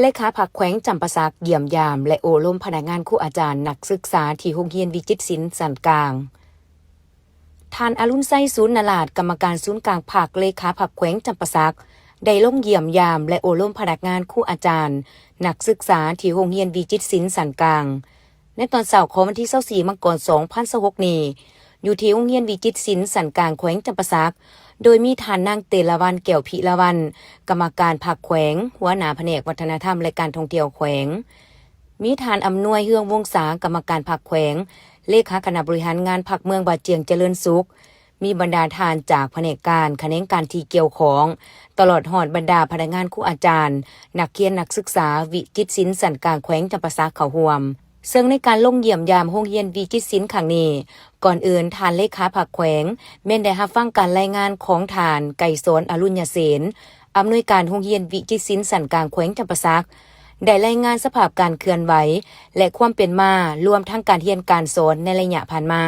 ເລຂາພັກແຂວງຈຳປາສັກ ຢ້ຽມຢາມ ແລະ ໂອ້ລົມພະນັກງານ, ຄູອາຈານ, ນັກສຶກສາ ທີ່ໂຮງຮຽນວິຈິດສິນຊັ້ນກາງ. ທ່ານ ອະລຸນໄຊ ສູນນະລາດ, ກຳມະການສູນກາງພັກ, ເລຂາພັກແຂວງຈຳປາສັກ ໄດ້ລົງຢ້ຽມຢາມ ແລະ ໂອ້ລົມພະນັກງານ, ຄູອາຈານ, ນັກສຶກສາ ທີ່ໂຮງຮຽນວິຈິດສິນຊັ້ນກາງ. ໃນຕອນເຊົ້າຂອງວັນທີຊາວສີ່ ມັງກອນ ສອງພັນຊາວຫົກນີ້, ຢູ່ທີ່ໂຮງຮຽນວິຈິດສິນຊັ້ນກາງແຂວງຈຳປາສັກ, ໂດຍມີທ່ານນາງ ເຕລະວັນ ແກ້ວພິລາວັນ ກຳມະການພັກແຂວງ, ຫົວໜ້າພະແນກວັດທະນະທຳ ແລະ ການທ່ອງທ່ຽວແຂວງ, ມີທ່ານ ອຳນວຍ ເຮືອງວົງສາ ກຳມະການພັກແຂວງ, ເລຂາຄະນະບໍລິຫານງານພັກເມືອງບາຈຽງຈະເລີນສຸກ, ມີບັນດາທ່ານຈາກພະແນກການ, ຂະແໜງການທີ່ກ່ຽວຂ້ອງ, ຕະຫຼອດຮອດບັນດາພະນັກງານ, ຄູອາຈານ, ນັກຮຽນ, ນັກສຶກສາວິຈິດສິນຊັ້ນກາງແຂວງຈຳປາສັກເຂົ້າຮ່ວມ. ເຊິ່ງໃນການລົງຢ້ຽມຢາມໂຮງຮຽນວິຈິດສິນຄັ້ງນີ້, ກ່ອນອື່ນທ່ານເລຂາພັກແຂວງແມ່ນໄດ້ຮັບຟັງການລາຍງານຂອງທ່ານ ໄກສອນ ອະລຸນຍະເສນ, ອຳນວຍການໂຮງຮຽນວິຈິດສິນຊັ້ນກາງແຂວງຈຳປາສັກ, ໄດ້ລາຍງານສະພາບການເຄື່ອນໄຫວ ແລະ ຄວາມເປັນມາ, ລວມທັງການຮຽນການສອນໃນໄລຍະຜ່ານມາ.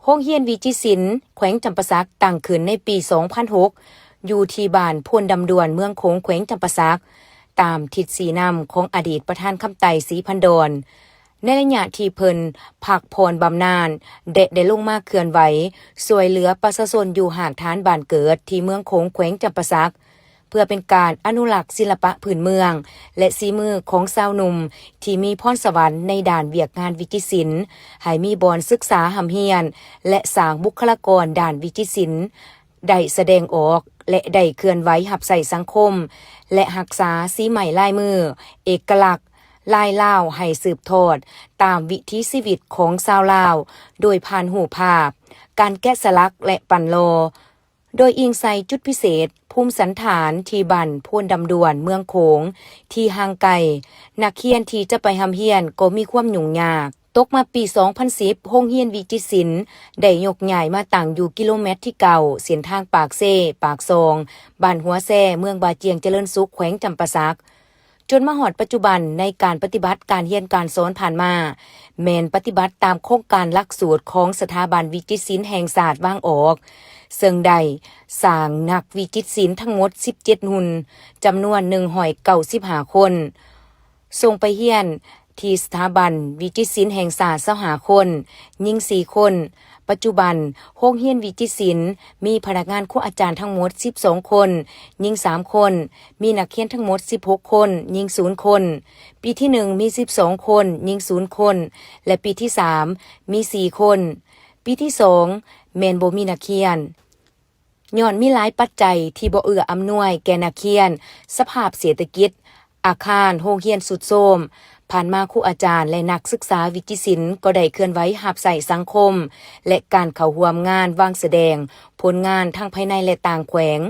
ໂຮງຮຽນວິຈິດສິນແຂວງຈຳປາສັກຕັ້ງຂຶ້ນໃນປີສອງພັນຫົກ ຢູ່ທີ່ບ້ານໂພນດຳດ່ວນ ເມືອງໂຂງ ແຂວງຈຳປາສັກ, ຕາມທິດຊີ້ນຳຂອງອະດີດປະທານຄຳໄຕ ສີພັນດອນ, ໃນໄລຍະທີ່ເພິ່ນພັກຜ່ອນບຳນານ ແລະ ໄດ້ລົງມາເຄື່ອນໄຫວຊ່ວຍເຫຼືອປະຊາຊົນຢູ່ຮາກຖານບ້ານເກີດທີ່ເມືອງໂຂງ ແຂວງຈຳປາສັກ, ເພື່ອເປັນການອະນຸລັກສິລະປະພື້ນເມືອງ ແລະ ສີມືຂອງຊາວໜຸ່ມທີ່ມີພອນສະຫວັນໃນດ້ານວຽກງານວິຈິດສິນ, ໃຫ້ມີບ່ອນສຶກສາຮ່ຳຮຽນ ແລະ ສ້າງບຸກຄະລາກອນດ້ານວິຈິດສິນໄດ້ສະແດງອອກ ແລະ ໄດ້ເຄື່ອນໄຫວຮັບໃຊ້ສັງຄົມ ແລະ ຮັກສາສີໄມ້ລາຍມືເອກະລັກລາຍລາວໃຫ້ສືບທອດຕາມວິຖີຊີວິດຂອງຊາວລາວ ໂດຍຜ່ານຮູບພາບ, ການແກະສະຫຼັກ ແລະ ປັ້ນຫຼໍ່. ໂດຍອີງໃສ່ຈຸດພິເສດພູມສັນຖານທີ່ບ້ານໂພນດຳດ່ວນ ເມືອງໂຂງ ທີ່ຫ່າງໄກ, ນັກຮຽນທີ່ຈະໄປຮ່ຳຮຽນກໍມີຄວາມຫຍຸ້ງຍາກ. ຕົກມາປີສອງພັນສິບ ໂຮງຮຽນວິຈິດສິນໄດ້ຍົກຍ້າຍມາຕັ້ງຢູ່ກິໂລແມັດທີເກົ້າ ເສັ້ນທາງປາກເຊ-ປາກຊ່ອງ, ບ້ານຫົວແຊ, ເມືອງບາຈຽງຈະເລີນສຸກ, ແຂວງຈຳປາສັກ. ຈົນມາຮອດປັດຈຸບັນ, ໃນການປະຕິບັດການຮຽນການສອນຜ່ານມາ, ແມ່ນປະຕິບັດຕາມໂຄງການຫຼັກສູດຂອງສະຖາບັນວິຈິດສິນແຫ່ງຊາດວາງອອກ, ເຊິ່ງໄດ້ສ້າງນັກວິຈິດສິນທັງໝົດສິບເຈັດຮຸ່ນ, ຈຳນວນໜຶ່ງຮ້ອຍເກົ້າສິບຫ້າຄົນ, ສົ່ງໄປຮຽນທີ່ສະຖາບັນວິຈິດສິນແຫ່ງຊາດຊາວຫ້າຄົນ, ຍິງສີ່ຄົນ. ປັດຈຸບັນ, ໂຮງຮຽນວິຈິດສິນມີພະນັກງານຄູອາຈານທັງໝົດສິບສອງຄົນ, ຍິງສາມຄົນ, ມີນັກຮຽນທັງໝົດສິບຫົກຄົນ, ຍິງສູນຄົນ. ປີທີໜຶ່ງມີສິບສອງຄົນ, ຍິງສູນຄົນ ແລະ ປີທີສາມມີສີ່ຄົນ. ປີທີສອງແມ່ນບໍ່ມີນັກຮຽນ. ຍ້ອນມີຫຼາຍປັດໄຈທີ່ບໍ່ເອື້ອອຳນວຍແກ່ນັກຮຽນ, ສະພາບເສດຖະກິດ, ອາຄານໂຮງຮຽນຊຸດໂຊມ, ຜ່ານມາຄູອາຈານ ແລະ ນັກສຶກສາວິຈິດສິນກໍໄດ້ເຄື່ອນໄຫວຮັບໃຊ້ສັງຄົມ ແລະ ການເຂົ້າຮ່ວມງານວາງສະແດງຜົນງານທັງພາຍໃນ ແລະ ຕ່າງແຂວງ,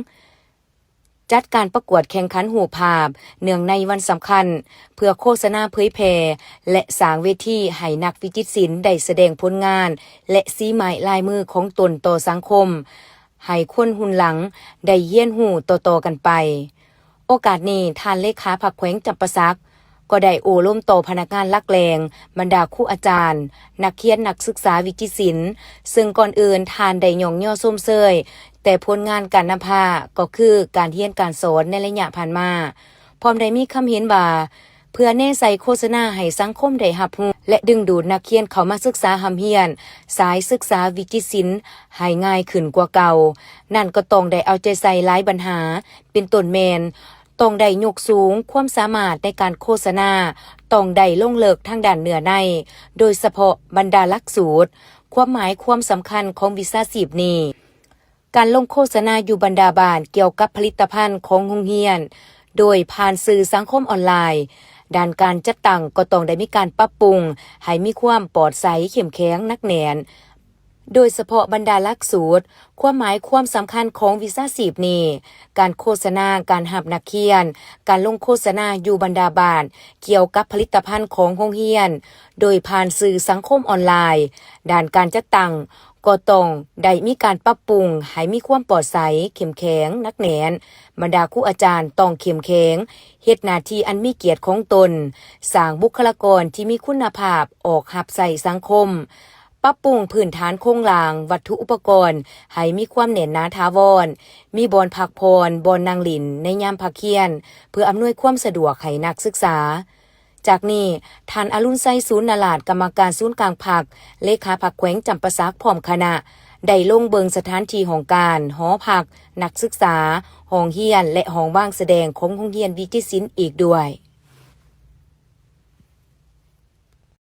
ຈັດການປະກວດແຂ່ງຂັນຮູບພາບເນື່ອງໃນວັນສຳຄັນ ເພື່ອໂຄສະນາເຜີຍແຜ່ ແລະ ສ້າງເວທີໃຫ້ນັກວິຈິດສິນໄດ້ສະແດງຜົນງານ ແລະ ສີໄມ້ລາຍມືຂອງຕົນຕໍ່ສັງຄົມ ໃຫ້ຄົນຮຸ່ນຫຼັງໄດ້ຮຽນຮູ້ຕໍ່ໆກັນໄປ. ໂອກາດນີ້, ທ່ານເລຂາພັກແຂວງຈຳປາສັກ ກໍໄດ້ໂອ້ລົມຕໍ່ພະນັກງານຫຼັກແຫຼ່ງ, ບັນດາຄູອາຈານ, ນັກຮຽນ, ນັກສຶກສາວິຈິດສິນ, ເຊິ່ງກ່ອນອື່ນທ່ານໄດ້ຍ້ອງຍໍຊົມເຊີຍແຕ່ຜົນງານການນຳພາ, ກໍຄືການຮຽນການສອນໃນໄລຍະຜ່ານມາ, ພ້ອມໄດ້ມີຄຳເຫັນວ່າ ເພື່ອແນໃສ່ໂຄສະນາໃຫ້ສັງຄົມໄດ້ຮັບຮູ້ ແລະ ດຶງດູດນັກຮຽນເຂົ້າມາສຶກສາຮ່ຳຮຽນສາຍສຶກສາວິຈິດສິນໃຫ້ງ່າຍຂຶ້ນກວ່າເກົ່ານັ້ນ, ກໍຕ້ອງໄດ້ເອົາໃຈໃສ່ຫຼາຍບັນຫາ, ເປັນຕົ້ນແມ່ນ ຕ້ອງໄດ້ຍົກສູງຄວາມສາມາດໃນການໂຄສະນາ, ຕ້ອງໄດ້ລົງເລິກທາງດ້ານເນື້ອໃນ, ໂດຍສະເພາະບັນດາຫຼັກສູດ, ຄວາມໝາຍຄວາມສຳຄັນຂອງວິຊາຊີບນີ້. ການລົງໂຄສະນາຢູ່ບັນດາບ້ານກ່ຽວກັບຜະລິດຕະພັນຂອງໂຮງຮຽນ ໂດຍຜ່ານສື່ສັງຄົມອອນລາຍ, ດ້ານການຈັດຕັ້ງກໍຕ້ອງໄດ້ມີການປັບປຸງໃຫ້ມີຄວາມປອດໃສ, ເຂັ້ມແຂງ, ໜັກແໜ້ນ, ໂດຍສະເພາະບັນດາຫຼັກສູດ, ຄວາມໝາຍຄວາມສຳຄັນຂອງວິຊາຊີບນີ້, ການໂຄສະນາ, ການຮັບນັກຮຽນ, ການລົງໂຄສະນາຢູ່ບັນດາບ້ານກ່ຽວກັບຜະລິດຕະພັນຂອງໂຮງຮຽນ ໂດຍຜ່ານສື່ສັງຄົມອອນລາຍ, ດ້ານການຈັດຕັ້ງ ກໍຕ້ອງໄດ້ມີການປັບປຸງໃຫ້ມີຄວາມປອດໃສ, ເຂັ້ມແຂງ, ໜັກແໜ້ນ, ບັນດາຄູອາຈານຕ້ອງເຂັ້ມແຂງ, ເຮັດໜ້າທີ່ອັນມີກຽດຂອງຕົນ, ສ້າງບຸກຄະລາກອນທີ່ມີຄຸນນະພາບອອກຮັບໃຊ້ສັງຄົມ. ປັບປຸງພື້ນຖານໂຄງລ່າງວັດຖຸອຸປະກອນໃຫ້ມີຄວາມແໜ້ນໜາຖາວອນ, ມີບ່ອນພັກຜ່ອນ, ບ່ອນນັ່ງຫຼິ້ນໃນຍາມພັກຮຽນ ເພື່ອອຳນວຍຄວາມສະດວກໃຫ້ນັກສຶກສາ. ຈາກນີ້, ທ່ານ ອະລຸນໄຊ ສູນນະລາດ ກຳມະການສູນກາງພັກ, ເລຂາພັກແຂວງຈຳປາສັກ ພ້ອມຄະນະ ໄດ້ລົງເບິ່ງສະຖານທີ່ຫ້ອງການ, ຫໍພັກ, ນັກສຶກສາ, ຫ້ອງຮຽນ ແລະ ຫ້ອງວາງສະແດງຂອງໂຮງຮຽນວິຈິດສິນອີກດ້ວຍ.